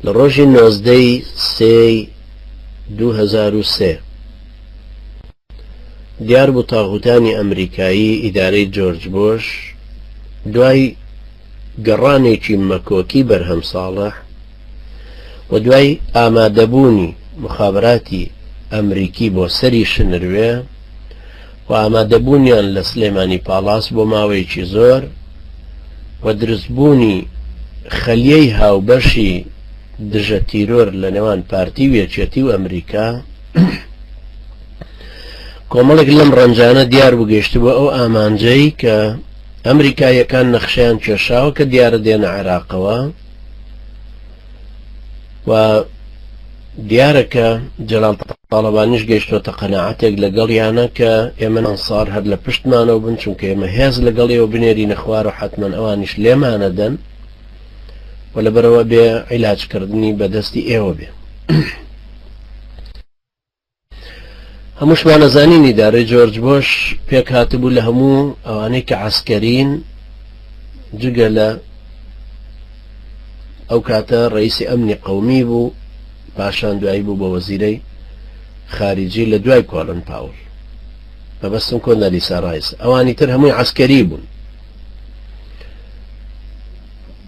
لە ڕۆژی 19 ی سێی 2003 دیار بوو تاغوتانی ئەمریکایی ئیدارەی جۆرج بۆش دوای گەڕانێکی مەکۆکی بەرهەم ساڵح و دوای ئامادەبوونی مخابراتی ئەمریکی بۆ سەری شنروێ و ئامادەبوونیان لە سلێمانی پاڵاس بۆ ماوەیەکی زۆر و دروستبوونی خەلیەی هاوبەشی دژە تیرۆر لە نێوان پارتی و یەکێتی و ئەمریکا کۆمەڵێک لەم ڕەنجانە دیار بوو گەیشتبووە ئەو ئامانجەی کە ئەمریکاییەکان نەخشەیان کێشاوە کە دیارە دێنە عێراقەوە و دیارە کە جەلال تاڵەبانیش گەیشتۆتە قەناعەتێک لەگەڵیانە کە ئێمە ئەنسار هەر لە پشتمانەوە بن چونکە ئێمە هێز لەگەڵیەوە بنێرینە خوار و حەتمەن ئەوانیش لێمانەدەن و لەبەرەوە بێ عیلاجکردنی بەدەستی ئێوە بێ. هەمووشمان ئەزانین ئیدارەی جۆرج بۆش پێکهاتبوو لە هەموو ئەوانەی کە عەسکەرین جگە لە ئەو کاتە ڕئیسی ئەمنی قەومی بوو پاشان دوایی بوو بە وەزیرەی خارجی لە دوای کۆلن پاول مەبەستم کۆندالیسا ڕایس ئەوانی تر هەمووی عەسکەری بوون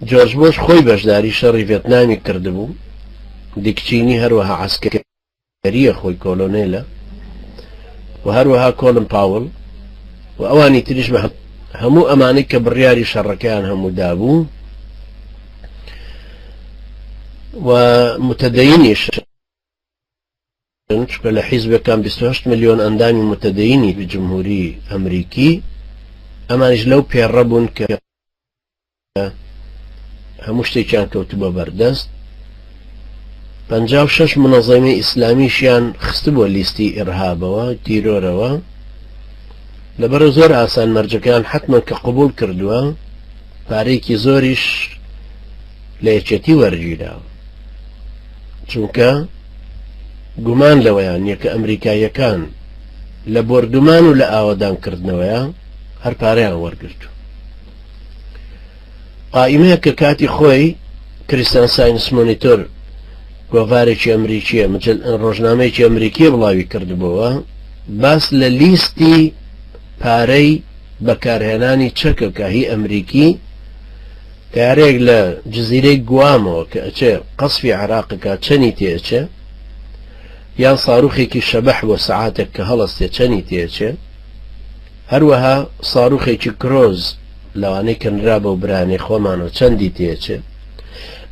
جۆرج بۆش خۆی بەشداری شەڕی ڤێتنامی کردبوو دیکچینی هەروەها عەسکەری ریە خۆی کۆلۆنێلە و هەروەها کۆلن پاوڵ و ئەوانی تریش بە هەموو ئەمانەی کە بڕیاری شەڕەکەیان هەموو دابوو و متدەینیش چونکە لە حیزبەکان 28 ملیۆن ئەندامی متدەینی جمهوری ئەمریکی ئەمانیش لەو پێڕە بوون کە هەموو شتێکیان کەوتبووە بەردەست، 56 منەزەمەی ئیسلامیشیان خستبووە لیستی ئیرهابەوە، تیرۆرەوە، لەبەرە زۆر ئاسان مەرجەکەیان حەتمەن کە قبوڵ کردووە، پارەیەکی زۆریش لە یەکێتی وەرگیراوە، چونکە گومان لەوەیان نییە کە ئەمریکاییەکان لە بۆردومان و لە ئاوەدانکردنەوەیە هەر پارەیان وەرگرتوو. قائیمەیەک کە کاتی خۆی کریستیان ساینس مۆنیتۆر گۆڤارێکی ئەمریکیە ڕۆژنامەیەکی ئەمریکیە بڵاوی کردبووەوە باس لە لیستی پارەی بەکارهێنانی چەکەکە هی ئەمریکی تارێک لە جززیرەی گوامەوە کە ئەچێ قەسفی عراقەکە چەنی تێچێ یان ساروخێکی شەبەح بۆ سەعاتێک کە هەڵەستێ چەنی تێچێ هەروەها ساروخێکی کرۆز لەوانەی کە نرا بەو برانەی خۆمانەوە چەندی تێچێ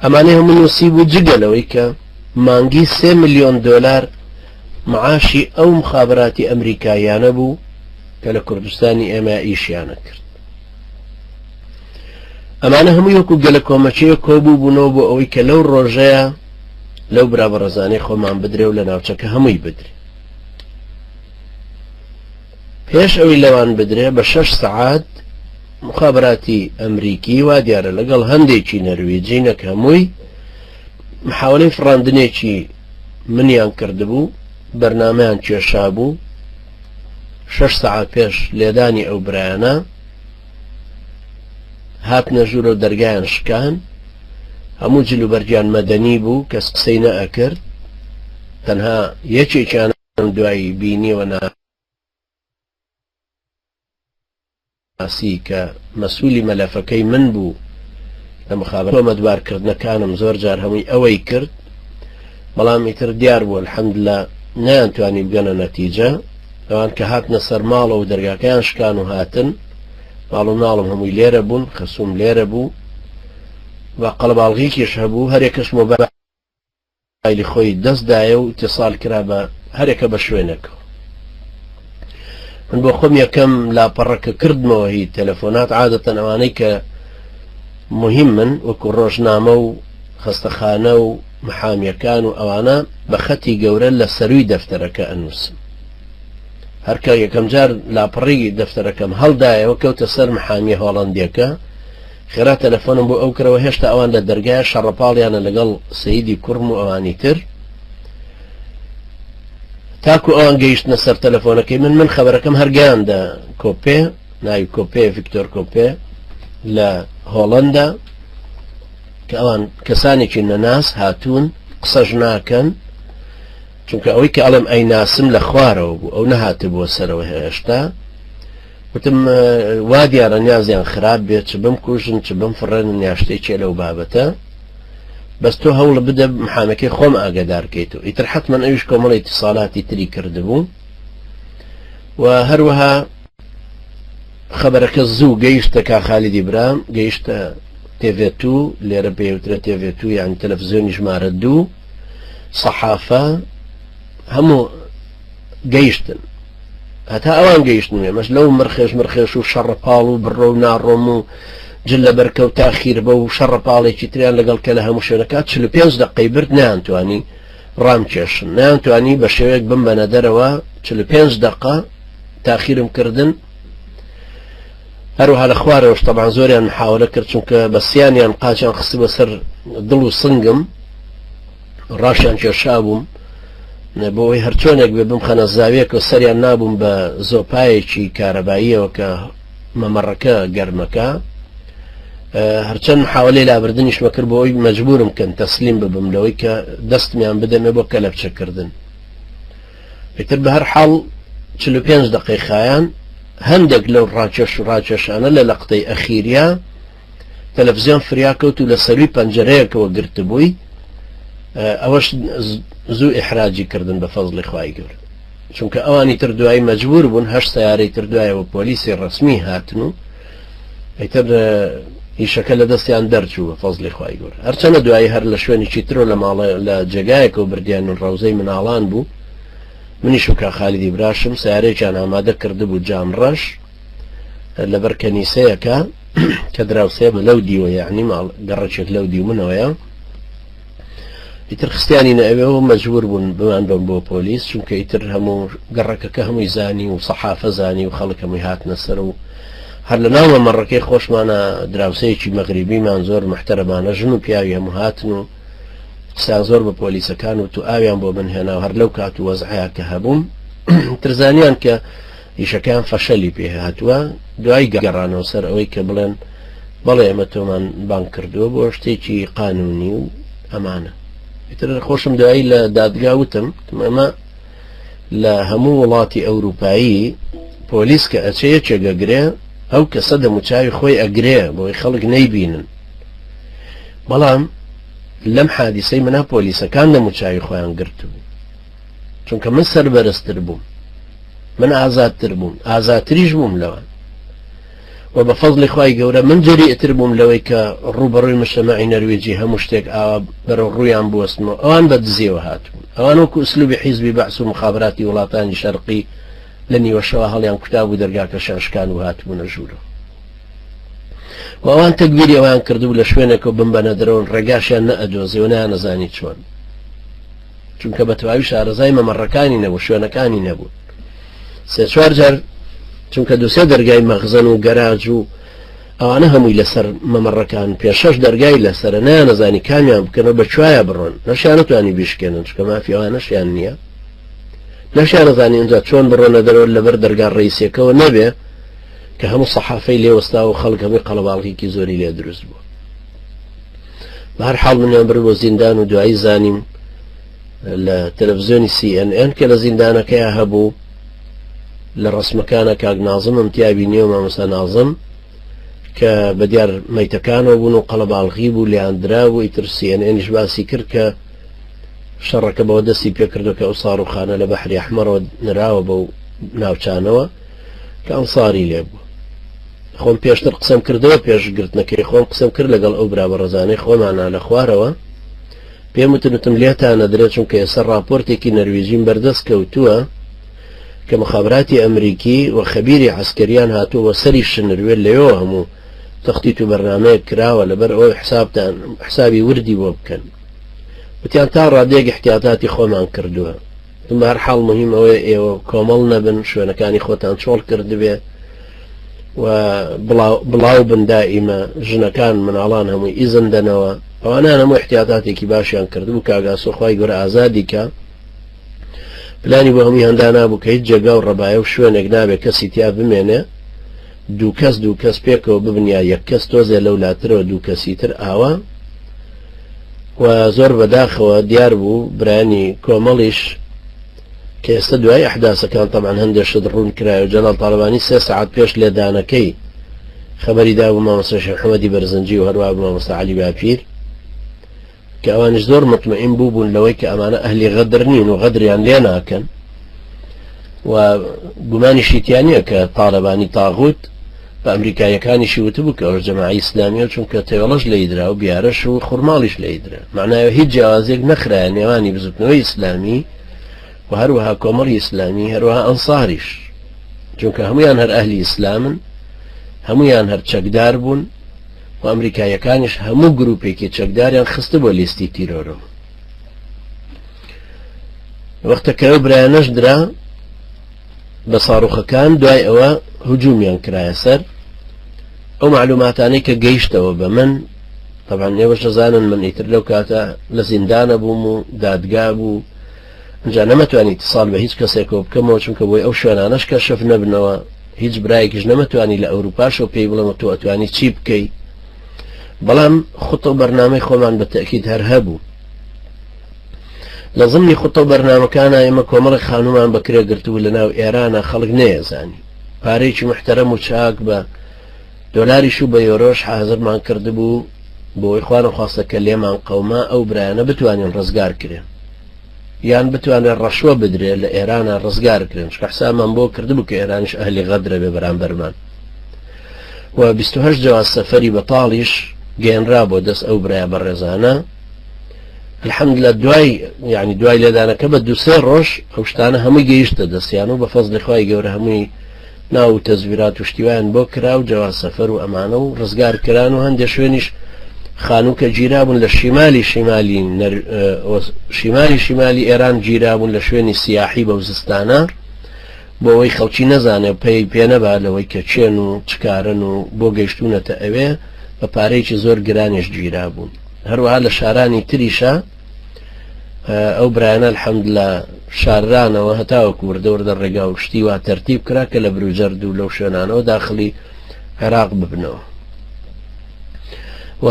ئەمانەی هەموو نووسیبوو جگە لەوەی کە مانگی سێ ملیۆن دۆلار معاشی ئەو مخابراتی ئەمریکاییانە بوو کە لە کوردستانی ئێمە ئیشیانە کرد ئەمانە هەمووی وەکو گەلە کۆمەچەیە کۆبوو بوونەوە بۆ ئەوەی کە لەو ڕۆژەیە لەو برا بەڕێزانەی خۆمان بدرێ و لە ناوچەکە هەمووی بدرێ پێش ئەوەی لەوان بدرێ بە شەش سەعات مخابراتی ئەمریکی وا دیارە لەگەڵ هەندێکی نەرویجی نەک هەمووی محاولەی فڕاندنێکی منیان کردبوو بەرنامەیان کێشابوو شەش سەعات پێش لێدانی ئەو برایانە هاتنە ژوورە و دەرگایان شکان هەموو جل و بەرگیان مەدەنی بوو کەس قسەی نەئەکرد تەنها یەکێکیان دوایی بینیوە ناسی کە مەسولی مەلەفەکەی من بوو لە مخابرات تۆمەتبار کردنەکانم زۆر جار هەمووی ئەوەی کرد بەڵام ئیتر دیار بوو الحمدللە نەیانتوانی بگەنە نەتیجە ئەوان کە هاتنە سەر ماڵەوە و دەرگاکەیان شکان و هاتن ماڵ و مناڵم هەمووی لێرە بوون خەسوم لێرە بوو و قەڵەباڵغیکیش هەبوو هەرێکەش مۆبایل مۆبایلی خۆی دەست دایە و ئیتیسال کرا بە هەرێکە بە شوێنێکەوە. من بۆ خۆم یەکەم لاپەڕە کە کردمەوە هی تەلەفۆنات عادەتەن ئەوانەی کە مهمن وەکو ڕۆژنامە و خەستەخانە و محامیەکان و ئەوانە بە خەتی گەورە لە سەروی دەفتەرەکە ئەنووسم. هەرکە یەکەم جار لاپەڕی دەفتەرەکەم هەڵدایەوە کەوتە سەر محامیە هۆڵەندیەکە خێرا تەلەفۆنم بۆ ئەو کرەوە هێشتا ئەوان لە دەرگایە شەڕەپاڵیانە لەگەڵ سەیدی کوڕم و ئەوانی تر تاکو ئەوان گەیشتنە سەر تەلەفۆنەکەی من من خەبەرەکەم هەر گەیاندە کۆپێ ناوی کۆپێ ڤیکتۆر کۆپێ لە هۆڵەندا. کە ئەوان کەسانێکی نەناس هاتوون قسەش ناکەن، چونکە ئەوەی کە ئەڵێم ئەیناسم لە خوارەوە بوو، ئەو نەهاتبووە سەرەوە هێشتا. وتم وا دیارە نیازیان خراپ بێت، چ بمکوژن چ بمفڕێنن یا شتێکێ لەو بابەتە، بەس تۆ هەوڵ بدە محامەکەی خۆم ئاگادار کەیت و ئیتر حەتمەن ئەویش کۆمەڵی ئیتیسالاتی تری کردبوو و هەروەها خەبەرەکە زوو گەیشتە کا خالیدی برام، گەیشتە تێڤێ تو، لێرە پێوترە تێڤێ تو یعنی تەلەفزیۆنی ژمارە دوو، سەحافە، هەموو گەیشتن. هەتا ئەوان گەیشتن و ئێمەش لەو مرخێش مرخێش و شەڕەپاڵ و بڕۆ و ناڕۆم و جل لەبەرکە و تاخیر بە و شەڕەپاڵێکی تریان لەگەڵ کە لە هەموو شوێنەکە 45 دقەی برد نەیانتوانی ڕامکێشن، نەیانتوانی بە شێوەیەک بمبەنە دەرەوە. 45 دقە تاخیرم کردن. هەروەها لە خوارەوەش تەبعەن زۆریان محاولە کرد، چونکە بە سیانیان قاچیان خستبووە سەر دڵ و سنگم، ڕاشیان کێشابووم بۆ ئەوەی هەرچۆنێک بێ بمخەنە زاویەکەوە، سەریان نابووم بە زۆپایەکی کارەباییەوە کە مەمەڕەکە گەرمەکە. هەرچەند محاولەی لابردنیشمە کرد بۆ ئەوەی مەجبورم کەن تەسلیم ببم لەوەی کە دەستمیان بدەمێ بۆ کەلەپچەکردن. ئیتر بە هەر حاڵ 45 دقەی خایان. هەندێک لەو ڕاکێش و ڕاکێشانە لە لەقتەی ئەخیریا تەلەفزیۆن فریا کەوت و لە سەروی پەنجەرەیەکەوە گرتبووی، ئەوەش زوو ئیحراجی کردن بە فەزڵی خوای گەورە، چونکە ئەوانی تر دوایی مەجبور بوون هەشت سەیارەی تر دوایەوە پۆلیسی ڕەسمی هاتن و ئیتر ئیشەکە لە دەستیان دەرچوو بە فەزڵی خوای گەورە. هەرچەنە دوایی هەر لە شوێنێکی ترۆ لە ماڵە لە جێگایەکەوە بردیان و ڕەوزەی مناڵان بوو، منیش و کا خالیدی براشم سیارەیەکیان ئامادە کردبوو جام ڕەش لەبەر کەنیسەیەکە کە دراوسێ بە لەو دیوە، یعنی ماڵ گەڕەکێک لەو دیو منەوەیە. ئیتر خستیانی نەئەوێەوە مەجبور بوون بمان بن بۆ پۆلیس، چونکە ئیتر هەموو گەڕەکەکە هەمووی زانی و سەحافە زانی و خەڵک هەمووی هاتنە سەر و هەر لە ناو مەمەڕەکەی خۆشمانە دراوسەیەکی مەغریبیمان زۆر محتەرەمانە ژن و پیاوی هەموو هاتن و قسەیان زۆر بە پۆلیسەکان وت و ئاویان بۆ من هێنا و هەر لەو کات و وەزعەیە کە هەبووم ترزانیان کە ئیشەکەیان فەشەلی پێ هاتووە. دوای گەڕانەوە سەر ئەوەی کە بڵێن بەڵێ ئێمە تۆمان بانگ کردووە بۆ شتێکی قانونی و ئەمانە. ئیتر خۆشم دوایی لە دادگا وتم ئەمە لە هەموو وڵاتی ئەوروپایی پۆلیس کە ئەچێ یەکێک ئەگرێ ئەو کەسە دەموچاوی خۆی ئەگرێ بۆی خەڵک نەیبینن، بەڵام لەم حادیسەی منا پۆلیسەکان دەموچاوی خۆیان گرتبوو، چونکە من سەربەرزتر بووم، من ئازادتر بووم، ئازاتریش بووم لەوان و بە فەزڵی خوای گەورە من جەریئتر بووم لەوەی کە ڕووبەڕووی مجتەمەعی نەرویجی هەموو شتێک ئاوا بەرەو ڕوویان بوەستمەوە. ئەوان بە دزیەوە هاتبوون، ئەوان وەکو ئوسلوبی حیزبی بەعس و مخابراتی وڵاتانی شەرقی لە نیوەشەوە هەڵیان کوتابوو، دەرگاکەشیان شکان و هاتبوونە ژوورەوە و ئەوان تەگبیری ئەوان کردبوو لە شوێنێکەوە بمبەنە دەرەوە، ڕێگاشیان نەئەدۆزیەوە، نەیانەزانی چۆن، چونکە بە تەواوی شارەزای مەمەڕەکانی نەبوو، شوێنەکانی نەبوو. سێ چوار جار چونکە دوسێ دەرگای مەخزەن و گەراج و ئەوانە هەمووی لەسەر مەمەڕەکان پێ شەش دەرگای لەسەرە، نەیانەزانی کامیان بکەنەوە بە کوایە بڕۆن، نەشیان نەتوانی بیشکێنن چونکە مافی ئەوانەشیان نییە، نەشیانەزانی ئینجا چۆن بڕۆنە دەرەوە لەبەر دەرگا ڕئیسیەکەوە نەبێ کە هەموو سەحافەی لێوەستا و خەڵک هەمووی قەڵەباڵغیکی زۆری لێ دروست بوو. بە هەر حاڵ منیان برد بۆ زیندان و دوایی زانیم لە تەلەڤزیۆنی سی ئێن ئێن کە لە زیندانەکەیا هەبوو لە ڕسمەکانە کاک نازمم تیا بینیەوە، مامۆستا نازم کە بە دیار مەیتەکانەوە بوون و قەڵەباڵغی بوو لێیان درا بوو. ئیتر سی ئێن ئێنیش باسی کرد کە شەڕەکە بەوە دەستی پێکردو کە ئەو ساڕوخانە لە بەحری ئەحمەرەوە نراوە بەو ناوچانەوە کە ئەنساری لێ بوو. خۆم پێشتر قسەم کردەوە، پێش گرتنەکەی خۆم قسەم کرد لەگەڵ ئەو برا بەڕێزانەی خۆمانە لە خوارەوە، پێم وتن، وتم لێتان ئەدرێت چونکە ئێستا ڕاپۆرتێکی نەرویجیم بەردەست کەوتووە کە مخابراتی ئەمریکی و خەبیری عەسکەریان هاتووە بۆ سەری شنروێ، لەوێوە هەموو تەختیت و بەرنامەیەک کراوە، لەبەر ئەوەی حسابتان حسابی وردی بۆ بکەن. وتیان تا ڕادەیەک احتیاطاتی خۆمان کردووە. وتم بە هەر حاڵ مهم ئەوەیە ئێوە کۆمەڵ نەبن، شوێنەکانی خۆتان چۆڵ کردبێ و بڵاو بن دائیمە، ژنەکان مناڵان هەمووی ئیزن دەنەوە. ئەوانیان هەموو احتیاطاتێکی باشیان کردبوو. کاک ئاسۆ خوای گەورە ئازادی کە پلانی بۆ هەموویان دانابوو کە هیچ جێگا و ڕەبایە و شوێنێک نابێ کەسی تیا بمێنێ، دوو کەس دوو کەس پێکەوە ببن یا یەک کەس تۆزێ لەو لاترەوە دوو کەسی تر ئاوا. و زۆر بەداخەوە دیار بوو برایانی کۆمەڵیش کە ئێستا دوای ئەحداسەکان تەبعەن هەندێک شت ڕوون کرایە و جەلال تاڵەبانی سێ سەعات پێش لێدانەکەی خەبەری دابوو مامۆستا شێخ محەمەدی بەرزنجی و هەروەها مامۆستا عەلی باپیر کە ئەوانیش زۆر مطمئین بوو بوون لەوەی کە ئەمانە ئەهلی غەدر نین و غەدریان لێ ناکەن و گومانیشی تیا نییە کە تاڵەبانی تاغوت بە ئەمریکاییەکانیشی وتبوو کە ئەوەش جەماعەی ئیسلامیە چونکە تەوێڵەش لێیدرا و بیارەش و خورماڵیش لێیدرا مەعنایە هیچ جیاوازیەک نەخرایە نێوانی بزوتنەوەی ئیسلامی و هەروەها کۆمەڵی ئیسلامی هەروەها ئەنساریش چونکە هەمویان هەر ئەهلی ئیسلامن هەمویان هەر چەکدار بوون و ئەمریکاییەکانیش هەموو گروپێکی چەکداریان خستبووە لیستی تیرۆرەوە وەختە کە ئەو برایانەش درا بە ساڕوخەکان دوای ئەوە هجومیان کرایە سەر ئەو معلوماتانەی کە گەیشتەوە بە من طبعا ئێوەش دەزانن من ئیتر لەو کاتە لە زیندانە بووم و دادگا بوو ئینجا نەمەتوانی اتصال بە هیچ کەسێکەوە بکەمەوە چونکە بۆی ئەو شوێنانەش کەشف نەبنەوە هیچ برایەکیش نەمەتوانی لە ئەوروپاشەوە پێی بڵێم تۆ ئەتوانی چی بکەی بەڵام خوتە و بەرنامەی خۆمان بە تەئکید هەر هەبوو لە زمنی خوتە و بەرنامەکانە ئێمە کۆمەڵێک خانومان بە کرێ گرتبوو لە ناو ئێرانە خەڵک نەیەزانی پارەیەکی محتەرەم و چاک بە دۆلاریش و بە یۆرۆش حازرمان کردبوو بۆی خوانە خواستە کە لێمان قەوما ئەو برایانە بتوانین ڕزگار کرێن یان بتوانێت ڕەشوە بدرێ لە ئێرانە ڕزگار کرێن چونکە حسابمان بۆ کردبوو کە ئێرانیش ئەهلی غەدرە بێ بەرامبەرمان و 28 جواز سەفەری بەتاڵیش گەێنرا بۆ دەست ئەو برایە بەڕێزانە الحمدلله دوای یعنی دوای لێدانەکە بە دوسێ ڕۆژ ئەو شتانە هەمووی گەیشتە دەستیان و بە فەزلی خوای گەورە هەمووی ناو و تەزویرات و شتیوایان بۆ کرا و جواز سەفەر و ئەمانە و ڕزگار کران و هەندێک شوێنیش خانوو کە گیرابوون لە شیمالی شیمالی شیمالی شیمالی ئێران گیرابوون لە شوێنی سیاحی بەو زستانە بۆ ئەوەی خەڵکی نەزانێ و پەی پێ نەبا لەوەی کە کێن و چ کارەن و بۆ گەیشتوونەتە ئەوێ بە پارەیەکی زۆر گرانیش گیرابوون هەروەها لە شارانی تریشا ئەو برایانە الحمدللە شاررانەوە هەتاوەکو وردە وردە ڕێگا و شتی وا تەرتیب کرا کە لە بروجەرد و لەو شوێنانەوە داخلی عێراق ببنەوە و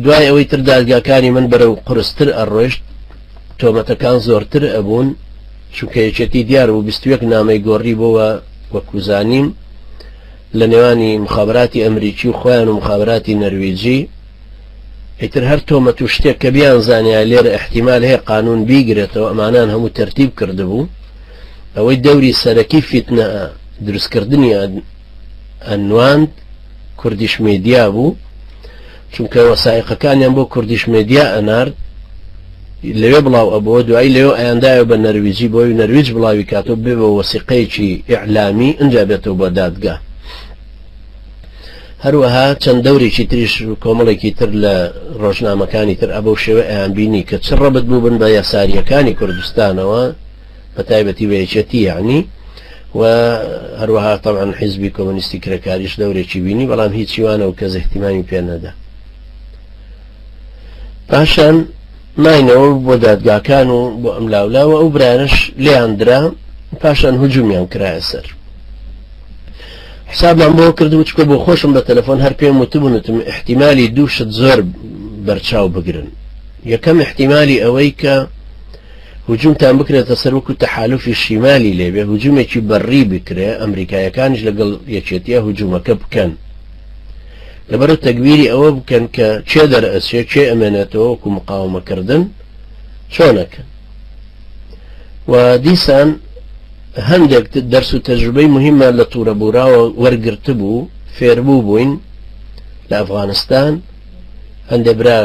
دوای ئەوەی تر دادگاکانی من بەرەو قورستر ئەڕۆشت تۆمەتەکان زۆرتر ئەبوون چونکە یەکێتی دیار بوو 21 نامەی گۆڕی بۆوە وەکو زانیم لە نێوانی مخابراتی ئەمریکی و خۆیان و مخابراتی نەرویجی ئیتر هەر تۆمەت و شتێک کە بیانزانیایە لێرە ئیحتیمال هەیە قانوون بیگرێتەوە ئەمانەیان هەموو تەرتیب کردبوو ئەوەی دەوری سەرەکی فیتنە دروستکردنی ئەنواند کوردیش میدیا بوو چونکە وەسائقەکانیان بۆ کوردیش میدیا ئەنارد لەوێ بڵاو ئەبووە دوایی لەوێ ئەیاندایەوە بە نەرویجی بۆی نەرویج بڵاوی کاتەوە بێ بە وەسیقەیەکی ئیعلامی ئینجا بێتەوە بۆ دادگا هەروەها چەند دەورێکی تریش کۆمەڵێکی تر لە ڕۆژنامەکانی تر ئەبەو شێوە ئەیان بینی کە چ ڕەبت بووبن بە یەسارییەکانی کوردستانەوە بە تایبەتی بە یەکێتی یعنی و هەروەها طبعا حیزبی کۆمۆنیستی کرێکاریش دەورێکی بینی بەڵام هیچی وانە و کەس اهتمامی پێ نەدا پاشان ماینەوە بۆ دادگاکان و بۆ ئەم لاولاوە ئەو برایانەش لێیان درا پاشان هجومیان کرایە سەر حسابمان بۆ کردبوو چکە بۆ خۆشم بە تەلەفۆن هەر پێم وتبوون وتم احتیمالی دوو شت زۆر بەرچاو بگرن یەکەم احتیمالی ئەوەی کە هجومتان بکرێتە سەر وەکو تەحالفی شیمالی لێبێ هجومێکی بەڕی بکرێ ئەمریکایەکانیش لەگەڵ یەکێتیە هجومەکە بکەن لەبەرە تەگبیری ئەوە بکەن کە کێ دەرئەچێ کێ ئەمێنێتەوە وەکو مقاومەکردن چۆنەکەن و دیسان هەندێک دەرس و تەجروبەی موهیممان لە تورەبوراوە وەرگرتبوو، فێربوو بووین لە ئەفغانستان، هەندێ برا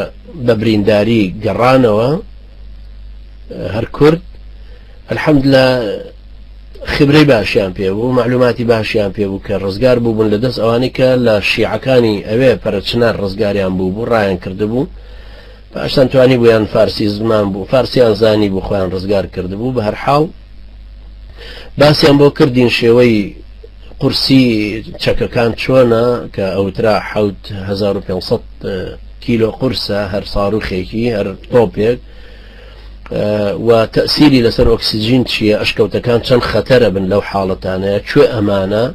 بە برینداری گەڕانەوە، هەر کورد، الحمدللە خبرەی باشیان پێ بوو، مەعلوماتی باشیان پێ بوو کە ڕزگار بووبوون لە دەست ئەوانەی کە لە شیعەکانی ئەوێ پەرچنار ڕزگاریان بوو بوو، ڕایان کردبوو. پاشان توانیبوویان فارسی زمان بوو، فارسیان زانیبوو خۆیان ڕزگار کردبوو، بە هەر حاڵ باسیان بۆ کردین شێوەی قورسی چەکەکان چۆنە کە ئەوترا 7500 کیلۆ قورسە هەر ساروخێکی هەر تۆپێک و تەسیری لەسەر ئۆکسجین چییە ئەشکەوتەکان چەند خەتەرە بن لەو حاڵەتانەیە کوێ ئەمانە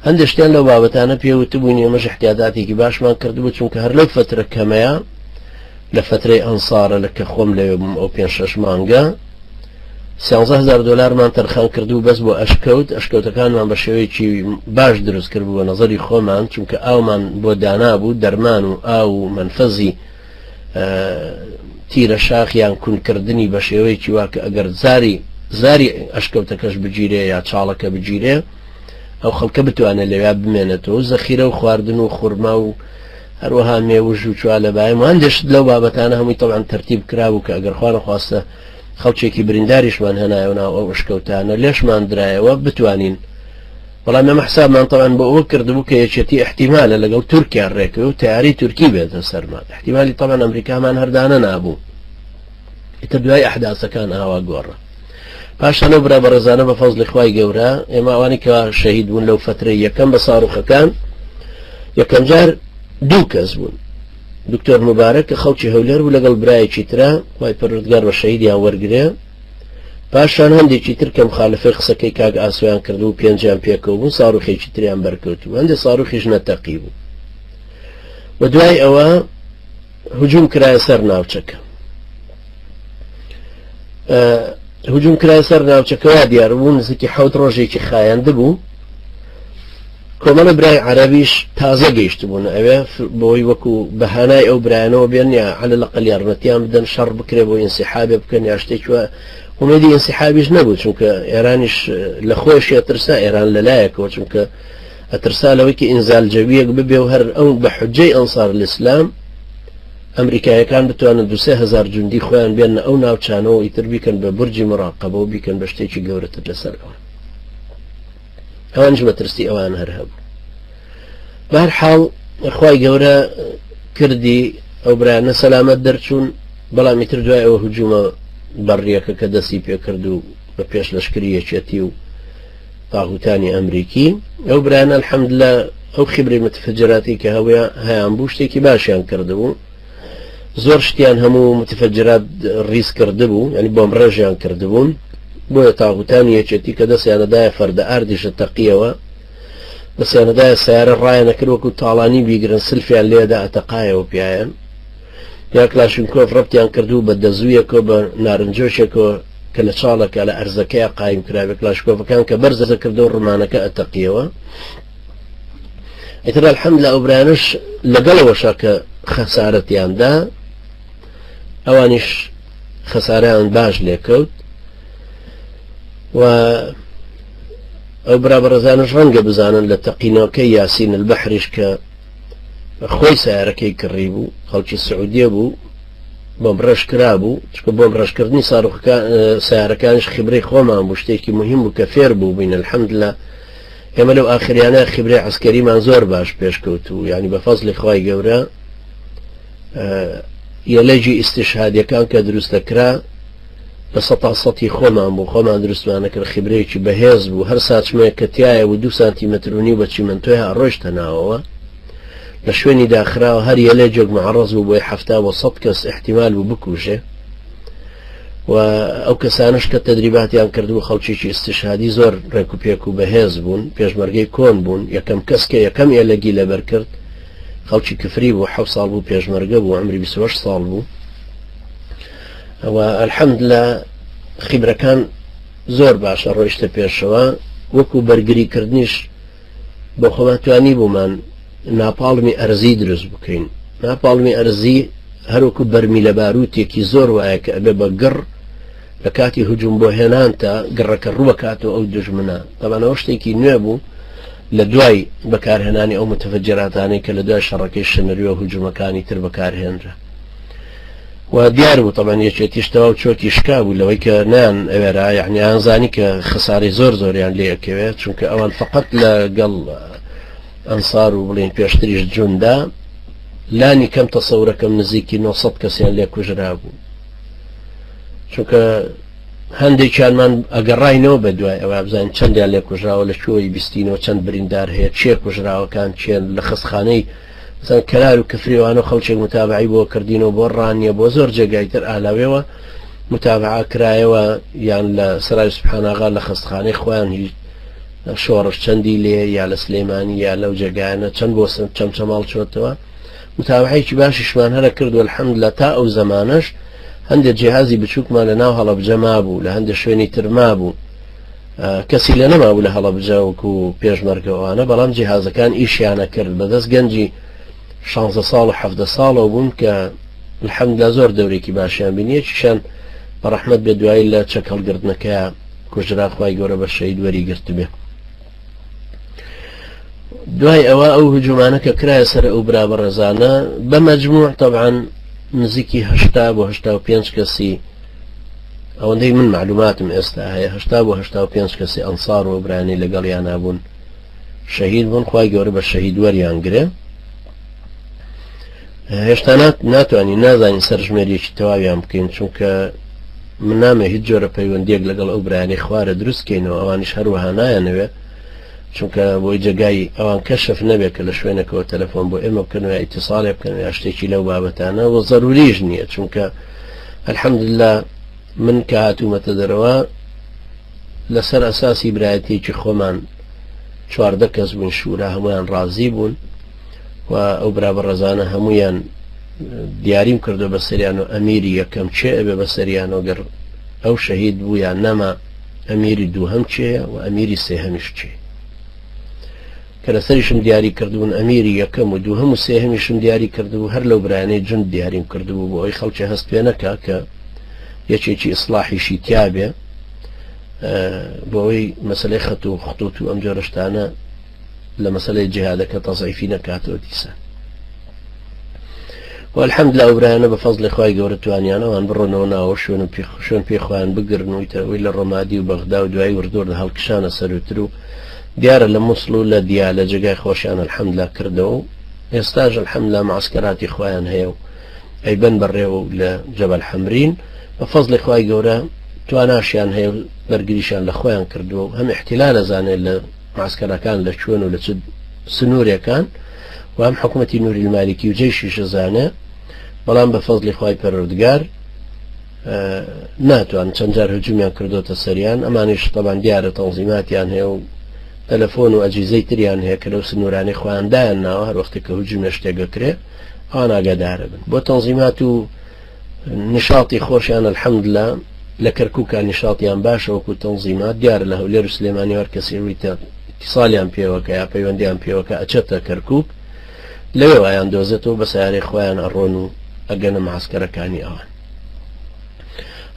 هەندێک شتیان لەو بابەتانە پێوتبووین ئێمەش احتیاداتێکی باشمان کردبوو چونکە هەر لەو فترە کەمەیە. لە فەترەی ئەنسارە لە کە خۆم لەوێ بووم ئەو پێنج شەش مانگە 13 هەزار دۆلارمان تەرخان کردبوو بەس بۆ ئەشکەوت، ئەشکەوتەکانمان بە شێوەیەکی باش دروست کردبوو بە نەزەری خۆمان، چونکە ئاومان بۆ دانابوو، دەرمان و ئاو و مەنفەزی تیرە شاخ یان کونکردنی بە شێوەیەکی وا کە ئەگەر زاری زاری ئەشکەوتەکەش بگیرێ یا چاڵەکە بگیرێ ئەو خەڵکە بتوانێت لەویا بمێنێتەوە، زەخیرە و خواردن و خورما و هەروەها مێوژ و چوالەبایەم و هەندێک شت لەو بابەتانە هەمووی تەبعەن تەرتیب کرابوو کە ئەگەر خوا نەخواستە خەڵکێکی برینداریشمان هێنایەوە ناو ئەو ئەشکەوتانە لێشمان درایەوە بتوانین. بەڵام ئێمە حسابمان تەبعەن بۆ ئەوە کردبوو کە یەکێتی ئیحتیمالە لەگەڵ تورکیا ڕێکەوێ و تەیارەی تورکی بێتە سەرمان، ئیحتیمالی تەبعەن ئەمریکامان هەر دانەنابوو. ئیتر دوای ئەحداسەکان ئاوا گۆڕا. پاشان ئەو برا بەڕێزانە بە فەزڵی خوای گەورە ئێمە ئەوانەی کە شەهید بوون لەو فەترەی یەکەم بە ساروخەکان یەکەم جار دوو کەس بوون، دکتۆر مبارەک کە خەڵکی هەولێر بوو لەگەڵ برایەکی ترا، خوای پەروەردگار بە شەهیدیان وەرگرێ. پاشان هەندێکی تر کە مخالفەی قسەکەی کاک ئاسۆیان کردبوو پێنجیان پێکەوە بوون، ساروخێکی تریان بەرکەوتبوو، هەندێک ساروخیش نەتەقی بوو. و دوای ئەوە هجوم کرایە سەر ناوچەکە. هجوم کرایە سەر ناوچەکە وا دیار بوو نزیکی حەوت ڕۆژێکی خایاندبوو. کۆمەڵە برای عەرەبیش تازە گەیشتبوون ئەوێ بۆی وەکو بەهانای ئەو برایانەوە بێن یا عەلە لەقەل یارمەتیان بدەن شەڕ بکرێ بۆ ئینسیحابێ بکەن یا شتێکی وا. ئومێدی ئینسیحابیش نەبوو چونکە ئێرانیش لە خۆیشی ئەترسا، ئێران لەلایەکەوە چونکە ئەترسا لەوەی کە ئینزال جەویەک ببێ و هەر ئەو بە حجەی ئەنسار الاسلام ئەمریکایەکان بتوانن دوو سێ هەزار جوندی خۆیان بێننە ئەو ناوچانەوە و ئیتر بیکەن بە بورجی مراقەبە و بیکەن بە شتێکی گەورەتر لەسەر ئەوان. ئەوانیش مەترسی ئەوان هەر هەبوو. بەهەر حاڵ خوای گەورە کردی ئەو برایانە سەلامەت دەرچوون، بەڵام ئیتر دوای ئەوە هجومە بەڕیەکە کە دەستی پێکرد و بە پێش لەشکری یەکێتی و تاغوتانی ئەمریکی ئەو برایانە الحمدلله ئەو خبری متفجراتی کە هەبووە هەیان بوو شتێکی باشیان کردبوو، زۆر شتیان هەموو متفجرات ڕیز کردبوو، یعنی بۆم ڕێژیان کردبوون. بۆیە تاغوتانی یەکێتی کە دەستیانەدایە فەردە ئاردیشە تەقیەوە، دەستیانەدایە سیارە ڕایانەکرد وەکو تاڵانی بیگرن، سلفیان لێدا ئەتەقایەوە پیایان، یا کلاشینکۆف ڕەبتیان کردبوو بە دەزوویەکەوە بە نارنجۆشێکەوە کە لە چاڵەکە لە ئەرزەکەیا قایم کرابێ، کلاشکۆفەکان کە بەرزە کردەوە ڕمانەکە ئەتەقیەوە. ئیتر الحمدلله ئەو برایانەش لەگەڵەوەشا کە خەسارەتیان دا ئەوانیش خەسارەیان باش لێکەوت و ئەو برا بەڕێزانش ڕەنگە بزانن لە تەقینەوەکەی یاسین البەحریش کە خۆی سیارەکەی کڕی بوو، خەڵکی سعودیە بوو، بۆم ڕێژ کرابوو، چونکە بۆم ڕێژکردنی ساروخەکان سیارەکانیش خیبرەی خۆمان بوو، شتێکی مهم بوو کە فێر بوو بووین. الحمدلله ئێمە لەو ئاخریانە خیبرەی عەسکەریمان زۆر باش پێشکەوت و یعنی بە فەزلی خوای گەورە یەلەجی ئیستیشهادیەکان کە دروست دەکرا لە سەتا سەتی خۆمان بوو، خۆمان دروستمانە کرد، خیبرەیەکی بەهێز بوو، هەر ساچمەیەک کە تایە بوو 2 سانتیمەتر و نیو بە چیمەنتۆی ئەڕۆیشتە ناوەوە لە شوێنی داخراوە، هەر یەلەجێک معڕەز بوو بۆی 70 بۆ 100 کەس احتیمال بوو بکوژێ. و ئەو کەسانش کە تەدریباتیان کردبوو خەڵکێکی ئیستیشهادی زۆر ڕێک و پێک و بەهێز بوون، پێشمەرگەی کۆن بوون. یەکەم کەس کە یەکەم ئێلەگی لەبەر کرد خەڵکی کفری بوو، 7 ساڵ بوو پێشمەرگە بوو، عمری 28 ساڵ بوو. و الحمدلله خیبرەکان زۆر باشە ڕۆیشتە پێشەوە، وەکو بەرگری کردنیش بۆ خۆمان توانی بوومان ناپاڵمی ئەرزی دروست بکەین. ناپاڵمی ئەرزی هەروەکو بەرمیلە باروتێکی زۆر وایە کە ئەبێ بە گڕ لە کاتی هجوم بۆ هێنانتا گڕەکە ڕووەکاتەوە ئەو دژمنە. تەبعەن ئەوە شتێکی نوێ بوو لە دوای بەکارهێنانی ئەو متفجراتانەی کە لە دوای شەڕەکەی شنروێ و هجومەکانی تر بەکارهێنرا. و دیار بوو تەبعەن یەکێتیش تەواو چۆکی شکا بوو لەوەی کە نان ئەوێرا، یعنی ئەیان زانی کە خەسارەی زۆر زۆریان لێ ئەکەوێت، چونکە ئەوان فقط لەگەڵ ئەنسار و بڵین پێشتریش جوندا لانی کەم تەسەورەکەم نزیکی 900 کەسیان لێ کوژرا بوو، چونکە هەندێکیانمان ئەگەڕاینەوە بە دوای ئەوە بزانین چەندیان لێ کوژراوە، لە کوێی بیستینەوە چەند بریندار هەیە، چێ کوژراوەکان چێن لە خەستخانەی مثلا کەلار و کفریوانە و خەڵکێک متابعی بۆ کردینەوە بۆ ڕانیە بۆ زۆر جێگای تر ئالاوێوە متابعە کرایەوە، یان لە سەرای سبحاناغا لە خەستخانەی خۆیان هیچ شۆڕش چەندی لێ یا لە سلێمانی یا لەو جێگایانە چەند بۆ چەمچەماڵ چۆتەوە. متابعەیەکی باشیشمان هەرە کرد و الحمدللە تا ئەو زەمانەش هەندێک جیهازی بچووکمان لە ناو هەڵەبجە مابوو، لە هەندێک شوێنی تر مابوو، کەسی لێ نەمابوو لە هەڵەبجە وەکو پێشمەرگە ئەوانە، بەڵام جیهازەکان ئیشیانە کرد بەدەست گەنجی 16 ساڵ و 17 ساڵەوە بوون کە الحمدللە زۆر دەورێکی باشیان بینی. یەکیشیان بە ڕەحمەت بێ دوایی لە چەک هەڵگرتنەکەیا کوژرا، خوای گەورە بە شەهید وەری گرتبێ. دوای ئەوە ئەو هجومانە کە کرایە سەر ئەو برا بەڕێزانە بە مەجموع تەبعەن نزیکی هەشتا بۆ 85 کەسی ئەوەندەی من معلوماتم ئێستا هەیە هەشتا بۆ 85 کەسی ئەنسار و برانی لەگەڵیانا بوون شەهید بوون، خوای گەورە بە شەهید وەریان گرێ. هێشتا ناتوانین نازانین سەرژمێریەکی تەواویان بکەین، چونکە من نامێ هیچ جۆرە پەیوەندیەک لەگەڵ ئەو برایانەی خوارە دروست کەینەوە، ئەوانیش هەروەها نایانەوێ، چونکە بۆی جێگای ئەوان کەشف نەبێت کە لە شوێنێکەوە تەلەفۆن بۆ ئێمە بکەن و یا ئیتیساڵێ بکەن یا شتێکی لەو بابەتانە، و زەروریش نییە، چونکە الحمدلله من کە هاتوومەتە دەرەوە لەسەر ئەساسی برایەتیەکی خۆمان 14 کەس بووین، شورا هەمویان ڕازی بوون و ئەو برا بەڕێزانە هەمویان دیاریم کردو بەسەریان و ئەمیری یەکەم چێ ئەبێ بەسەریانەوە گەر ئەو شەهید بوو یان نەما، ئەمیری دووهەم کێیە و ئەمیری سێهەمیش کێ، کە لەسەریشم دیاری کردبوون ئەمیری یەکەم و دووهەم و سێهەمیشم دیاری کردبوو، هەر لەو برایانەی جوند دیاریم کردبوو بۆ ئەوەی خەڵکی هەست پێ نەکا کە یەکێکی ئیسلاحیشی تیابێ، بۆ ئەوەی مەسەلەی خەت و خطوط و ئەم جۆرە شتانە لە مەسەلەی جیهادەکە تەزعیفی نەکاتەوە دیسان. والحمد لله ئەو برایانە بە فەزڵی خوای گەورە توانیان ئەوان بڕۆنەوە ناوە شوێن و شوێن پێی خۆیان بگرن و ئیتر ئەوەی لە ڕەمادی و بەغدا و دوایی وردە وردە هەڵکشانە سەروتر و دیارە لە موسڵ و لە دیالە جێگای خۆشیان الحمدلله کردەوە و ئێستاش الحمدلله معسکەراتی خۆیان هەیە و ئەیبەن بەڕێوە و لە جەبەل حەمرین بە فەزڵی خوای گەورە تواناشیان هەیە و بەرگریشیان لە خۆیان کردووە و هەم احتلال ئەزانێت لە معسکەرەکان لە کوێن و لە چ سنوورێکان و هەم حکومەتی نوری المالکی و جەیشیش ئەزانێ، بەڵام بە فەزڵی خوای پەروەردگار ناتوان، چەند جار هجومیان کردۆتە سەریان، ئەمانیش تەبان دیارە تەنزیماتیان هەیە و تەلەفۆن و ئەجیزەی تریان هەیە کە لەو سنوورانەی خۆیان دایان ناوە، هەر وەختێک کە هجومێ شتێک ئەکرێ ئەوان ئاگادارە بن بۆ تەنزیمات و نشاطی خۆشیان. الحمدلله لە کەرکوکا نشاطیان باشە وەکو تەنزیمات، دیارە لە هەولێر و سلێمانی هەر کەسی ڕووی اتصالیان پێوەکە یا پەیوەندیان پێوەکە ئەچێتە کەرکوک، لەوێ وایان دۆزێتەوە بە سەیارەی خۆیان ئەڕۆن و ئەگەنە معسکەرەکانی ئەوان.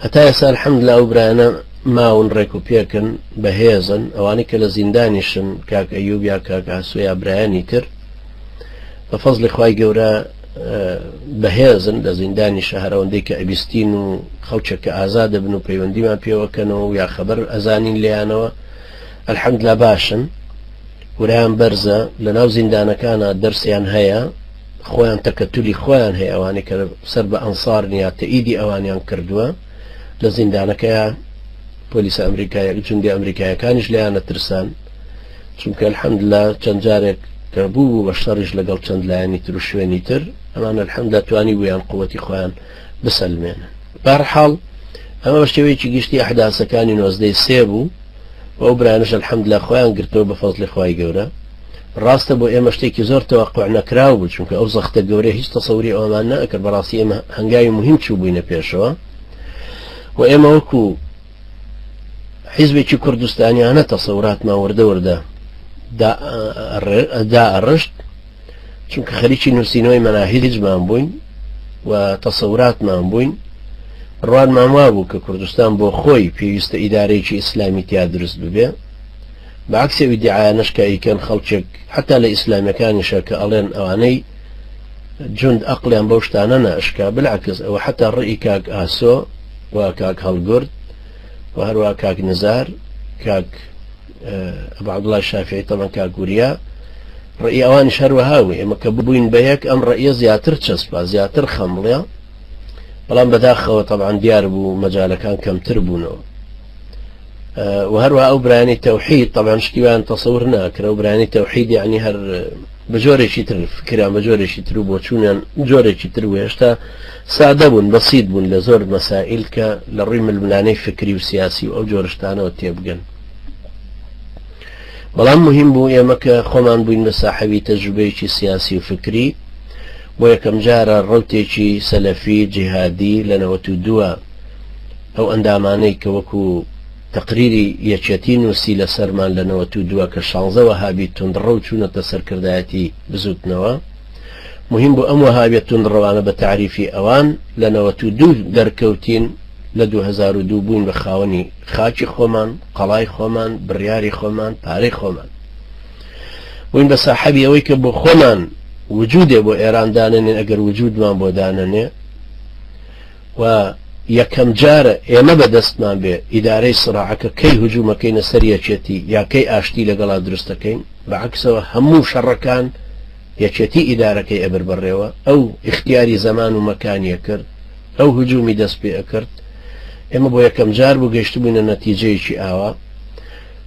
هەتا ئێستا الحمدلله ئەو برایانە ماون، ڕێک و پێکن، بەهێزن. ئەوانەی کە لە زیندانیشن کاک ئەیوب یا کاک ئاسۆ یا برایانی تر بە فەزڵی خوای گەورە بەهێزن لە زیندانی شەهرەوەندەی کە ئەبیستین و خەڵکێک کە ئازادە بن و پەیوەندیمان پێوەکەنەوە و یا خەبەر ئەزانین لێیانەوە الحمدلله باشن، ورایان بەرزە، لەناو زیندانەکانا دەرسیان هەیە، خۆیان تەکەتولی خۆیان هەیە، ئەوانەی کە سەر بە ئەنسارن یا تەئیدی ئەوانیان کردووە لە زیندانەکەیا پۆلیسە ئەمریکایە جوندی ئەمریکایەکانیش لێیان ئەترسان، چونکە الحمدلله چەند جارێک کە بوو بوو بە شەڕیش لەگەڵ چەند لایەنی تر و شوێنی تر، ئەمان الحمدلله توانی بوویان قوتی خۆیان بسەلمێنن. بەهەرحاڵ ئەمە بە شێوەیەکی گشتی ئەحداسەکانی نۆزدەی سێ بوو و ئەو برایانەش الحمدلله خۆیان گرتەوە بە فەزڵی خوای گەورە. ڕاستە بۆ ئێمە شتێکی زۆر تەوەقع نەکراو بوو، چونکە ئەو زەختە گەورەیە هیچ تەسەوری ئەوەمان نەئەکرد. بەڕاستی ئێمە هەنگاوی مهم چوو بووینە پێشەوە و ئێمە وەکو حیزبێکی کوردستانیانە تەسەوراتمان وردە وردە دائەڕشت، چونکە خەریکی نووسینەوەی مەناهیجمان بووین و تەسەوراتمان بووین. ڕوانمان وابوو کە کوردستان بۆ خۆی پێویستە ئیدارەیەکی ئیسلامی تیا دروست ببێ، بە عەکسی ئەو ئیدیعایانەش کە ئەیکەن خەڵکێک حەتا لە ئیسلامیەکانیشە کە ئەڵێن ئەوانەی جوند ئەقڵیان بەو شتانە نەئەشکا، بالعکس ئەوە حەتا ڕئی کاک ئاسۆ و کاک هەڵگورد و هەروە کاک نزار کاک ئەبو عەبدوڵای شافعی تەبعەن کاک وریا ڕئی ئەوانیش هەروەها بوو. ئێمە کە ببووین بە یەک ئەم ڕئیە زیاتر چەسپا، زیاتر خەمڵیا، بەڵام بەداخەوە تەبعەن دیار بوو مەجالەکان کەمتر بوونەوە. و هەروەها ئەو برایانی تەوحید تەبعەن شتی وایان تەسەور ناکرا. ئەو برایانی تەوحید یعنی هەر بە جۆرێکی تر فکریان بە جۆرێکی تر و بۆچوونیان جۆرێکی تر و هێشتا سادە بوون، بەسیط بوون لە زۆر مەسائیل کە لە ڕووی ململانێی فکری و سیاسی و ئەو جۆرە شتانەوە تێبگەن. بەڵام مهم بوو ئێمە کە خۆمان بووین بە ساحەوی تەجروبەیەکی سیاسی و فکری. بۆ یەکەم جارە ڕەوتێکی سەلەفی جیهادی لە 92 ئەو ئەندامانەی کە وەکو تەقریری یەکێتی نووسی لەسەرمان لە 92 کە شانزە وەهابی توندڕەو چوونەتە سەرکردایەتی بزوتنەوە، موهیم بوو ئەم وەهابیە توندڕەوانە بە تەعریفی ئەوان لە 92 دەرکەوتین، لە 2002 بووین بە خاوەنی خاکی خۆمان، قەڵای خۆمان، بڕیاری خۆمان، پارەی خۆمان. بووین بە ساحەبی ئەوەی کە بۆ خۆمان وجودێ بۆ ئێران دانەنێن ئەگەر وجودمان بۆ دانەنێ و یەکەم جارە ئێمە بەدەستمان بێ ئیدارەی سڕاعەکە کەی هجوومەکەینە سەر یەکێتی یا کەی ئاشتی لەگەڵا دروستەکەین، بە عەکسەوە هەموو شەڕەکان یەکێتی ئیدارەکەی ئەبرد بەڕێوە، ئەو ئیختیاری زەمان و مەکانی ئەکرد، ئەو هجوومی دەست پێ ئەکرد. ئێمە بۆ یەکەم جار بوو گەیشتبووینە نەتیجەیەکی ئاوا.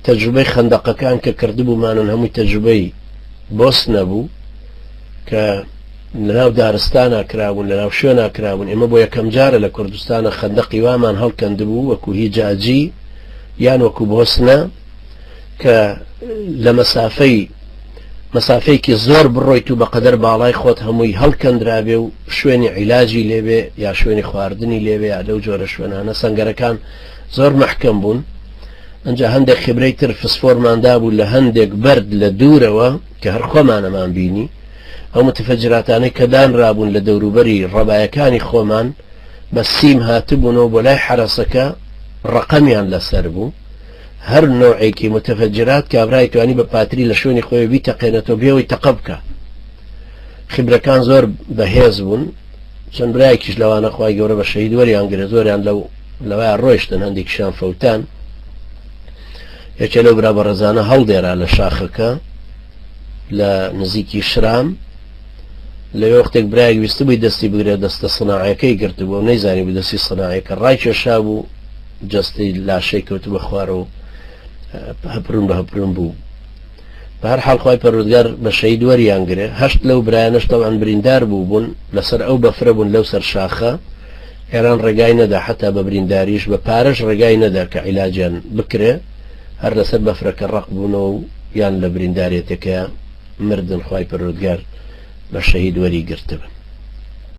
تەجروبەی خەندەقەکان کە کردبوومانن هەمووی تەجروبەی بۆسنە بوو کە لەناو دارستانا کرابوون، لەناو شوێنا کرابوون. ئێمە بۆ یەکەم جارە لە کوردستانە خەندەقی وامان هەڵکەندبوو وەکوو هی جاجی یان وەکوو بۆسنە کە لە مەسافەی مەسافەیەکی زۆر بڕۆیت و بەقەدەر باڵای خۆت هەمووی هەڵکەندرابێ و شوێنی عیلاجی لێبێ یا شوێنی خواردنی لێبێ یا لەو جۆرە شوێنانە. سەنگەرەکان زۆر مەحکەم بوون. ئەنجا هەندێک خبرەی تر فسفۆرمان دابوو لە هەندێک بەرد لە دوورەوە کە هەر خۆمانەمان بینی ئەو متفەجراتانەی کە دانرابوون لە دەوروبەری ڕەبایەکانی خۆمان بە سیم هاتبوونەوە بۆ لای حەرەسەکە ڕەقەمیان لەسەر بوو. هەر نەوعێکی متفجرات کابرای توانی بە پاتری لە شوێنی خۆی بیتەقێنێتەوە بێەوەی تەقە بکە. خبرەکان زۆر بەهێز بوون. چەند برایەکیش لەوانە خوای گەورە بە شەهید وەریان گرێ، زۆریان لەو لەوەیان ڕۆیشتن، هەندێکیشیان فەوتان. یەکێ لەو برا بەڕێزانە هەڵدێرا لە شاخەکە لە نزیکی شرام، لەوێ وەختێک برایەک ویستبووی دەستی بگرێت دەستە سناعەکەی گرتبوو و نەیزانی بوو دەستی سناعەکە ڕایکێشابوو، جەستەی لاشەی کەوتبووە خوارەوە و هەپرون بە هەپرون بوو. بە هەر حاڵ خوای پەروەردگار بە شەهید وەریان گرێ. هەشت لەو برایانەش تەبعەن بریندار بوو بوون، لەسەر ئەو بەفرە بوون لەو سەر شاخە. ئێران ڕێگای نەدا حەتا بە برینداریش، بە پارەش ڕێگای نەدا کە عیلاجیان بکرێ، هەر لەسەر بەفرەکە ڕەق بوونەوە و یان لە بریندارێتەکەیا مردن، خوای پەروەردگار بە شەهید وەری گرتبن.